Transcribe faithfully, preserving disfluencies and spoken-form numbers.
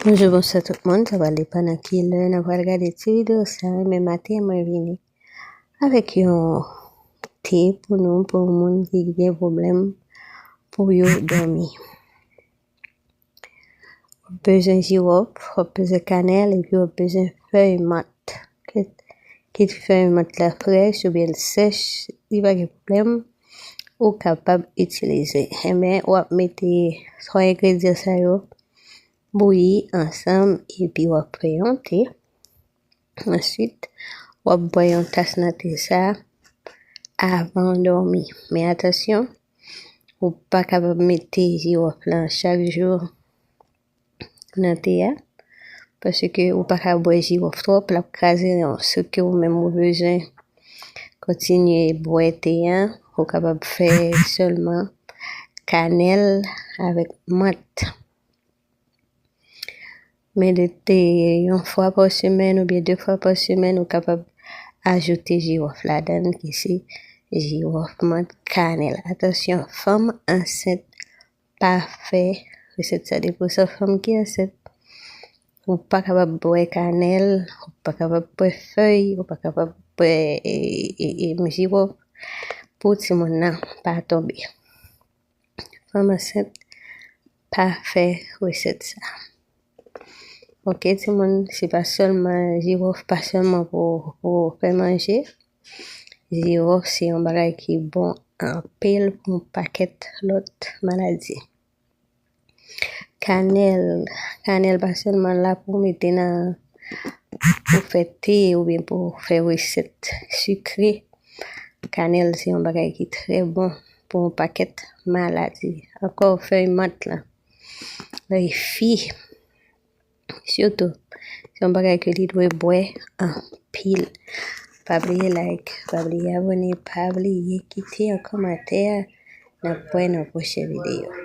Bonjou, bonswa tout moun. Sa pral depann nan ki lè n ap pral gade ti videyo sa, men maten mwen vini avèk yon te pou nou, pou moun ki gen pwoblèm pou yo dòmi. W ap bezwen jiwòf, w ap bezwen kanèl, epi w ap bezwen fèy mant. Kit, kit fèy mant la frèch oubyen l sèch, li pa gen pwoblèm, ou kapab itilize. Enben, w ap mete twa engredyan sa yo bouyi ansanm, epi w ap fè yon te. Answit, w ap bwè yon tas nan te sa avan w dòmi. Men atansyon, ou pa kapab mete jiwòf lan chak jou nan te a, paske ou pa ka bwè jiwòf twòp, l ap kraze yon sik ke ou menm ou bezwen kontinye bwè te a. Ou kapab fè sèlman kanèl avèk mant. Men de te yon fwa pa semèn oubyen de fwa pa semèn, ou kapab ajoute jiwòf ladan l, ki se jiwòf mant kanèl. Atansyon, fanm ansent pa fè resèt sa. Depi w se yon fanm ki ansent, ou pa kapab bwè kanèl, ou pa kapab bwè fèy, ou pa kapab bwè e, e, e, jiwòf pou timoun nan pa tonbe. Fanm ansent pa fè resèt sa. Oke, timoun, se pa sèlman jiwòf, pa sèlman pou, pou fè manje. Jiwòf se yon bagay ki bon anpil pou yon pakèt lòt maladi. Kanèl, kanèl pa sèlman la pou mete nan, pou fè te oubyen pou fè resèt sikre. Kanèl se yon bagay ki trè bon pou yon pakèt maladi. Ankò, fèy mant lan, refi, sitou, se yon bagay ke li dwe bwè anpil. Pa bliye like, pa bliye abòne, pa bliye kite yon kòmantè. N ap wè nan pwochen videyo.